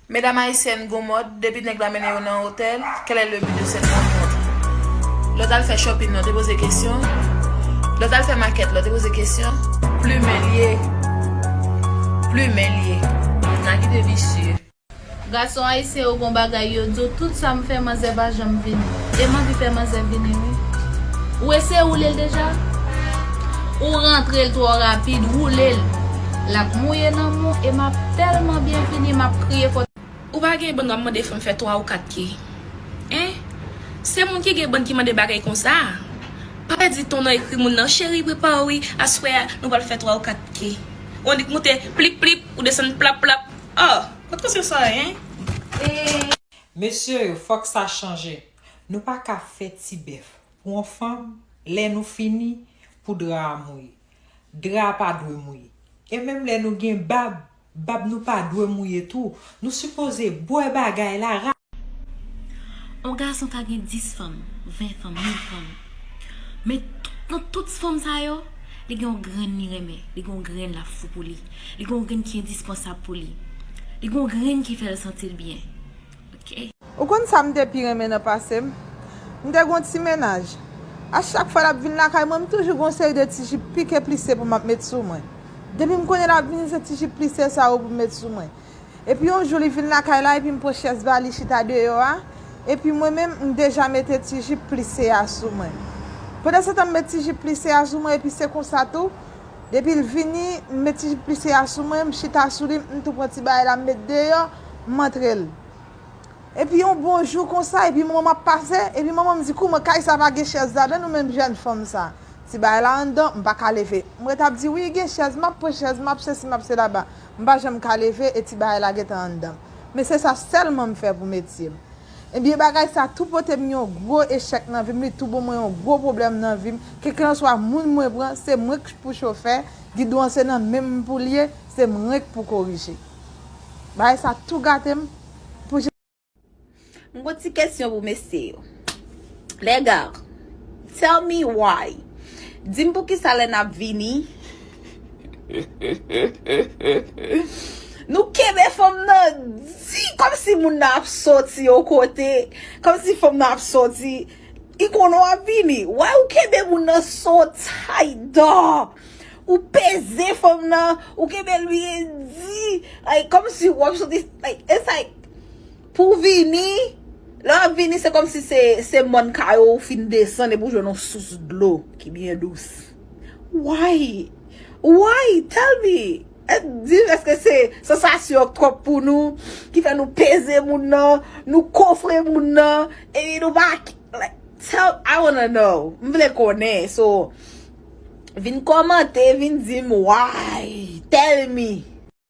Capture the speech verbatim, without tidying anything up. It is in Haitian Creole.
Medam ayisyèn gon mòd, depi nèg la mennen yo nan otèl, quel est le but de cette rencontre? Lè w t al fè shopping lan, w te poze kesyon. Lè w t al fè makèt lan, w te poze kesyon. Plimen l ye. Plimen l ye. Nagide visye. Gason ayisyen yo gon bagay yo di w, tout sa m fè manzè pa janm vini. E m anvi fè manzè vini wi. Ou eseye woule l deja? Ou rantre l twò rapid, woule l. L ap mouye nan mou e m ap tèlman byen vini, m ap kriye fò. Ou pa gen bann w ap mande fanm fè twa ou kat ke. Hein? Se moun ki gen bann ki mande bagay konsa. Pa pèdi ton nan ekri moun nan, cheri, prepare w wi, aswè a nou pral fè twa ou kat ke. Ou annik moute plip plip, ou desann plap plap. Oh, kot konsyans sa ye, hein? Mesye yo, fòk sa chanje. Nou pa ka fè ti bèf pou yon fanm, lè nou fini, pou dra a mouye. Dra a pa dwe mouye. E menm lè nou gen bab, bab nou pa dwe mouye tou. Nou sipoze bwè bagay la ra. On gason ka gen dis fanm, ven fanm, mil fanm. Men tout, nan tout fanm sa yo, li gen yon grenn li renmen, li gen yon grenn l ap fou pou li, li gen yon grenn ki endispansab pou li, li gen yon grenn ki fè l santi l byen. Ok. Ou konn sa m te pi renmen nan pase m? M te gon ti mennaj. A chak fwa l ap vin lakay mwen, m toujou gon seri de ti jip pike plise pou m ap met sou mwen. Depi m konnen l ap vini, se ti jip plise sa yo pou m met sou mwen. Epi yon jou li vin lakay la, epi m pran chèz ba li chita deyò a. Epi mwen menm, m deja mete ti jip plise a sou mwen. Pandansetan m met ti jip plise a sou mwen, epi se konsa tou, depi l vini, m met ti jip plise a sou mwen, m chita sou li, m tou pran ti bagay la, m met deyò, m antre l. Epi yon bon jou konsa, epi manman m ap pase, epi manman m di, kouman kay sa pa gen chèz ladan l, ou menm jèn fanm sa? Ti bagay la anndan, m pa ka leve. M ret ap di, wi, gen chèz, m ap pran chèz, m ap sesi, m ap selaba. M pa janm ka leve e ti bagay la gentan anndan m. Men se sa sèlman m fè pou metye m. Ebyen, bagay sa tou pote m yon gwo echèk nan vi m, li tou ban mwen yon gwo pwoblèm nan vi m. Kèlkanswa moun mwen pran, se mwen k pou chofè, gidon an se nan men m pou l ye, se mwen k pou korije. Bagay sa tou gate m pou jan. M gon ti kesyon pou mesye yo. Les gars, tell me why. Di m poukisa lè n ap vini, nou kenbe fanm nan di kòmsi moun nan ap soti yon kote, kòmsi fanm nan ap soti, li konnen w ap vini. Why ou kenbe moun nan so tight, dog? Ou peze fanm nan, ou kenbe l byen di, like, kòmsi w ap soti, like, it's like, pou w vini, lè w ap vini, se kòmsi se, se mòn kay ou, ou fin desann epi w jwenn yon sous dlo ki byen dous. Why? Why? Tell me. E, di m, èske se sansasyon k twòp pou nou, ki fè nou peze moun nan, nou kofre moun nan, epi nou pa, like, tell, I wanna know. M vle konnen, so, vin kòmante, vin di m why. Tell me.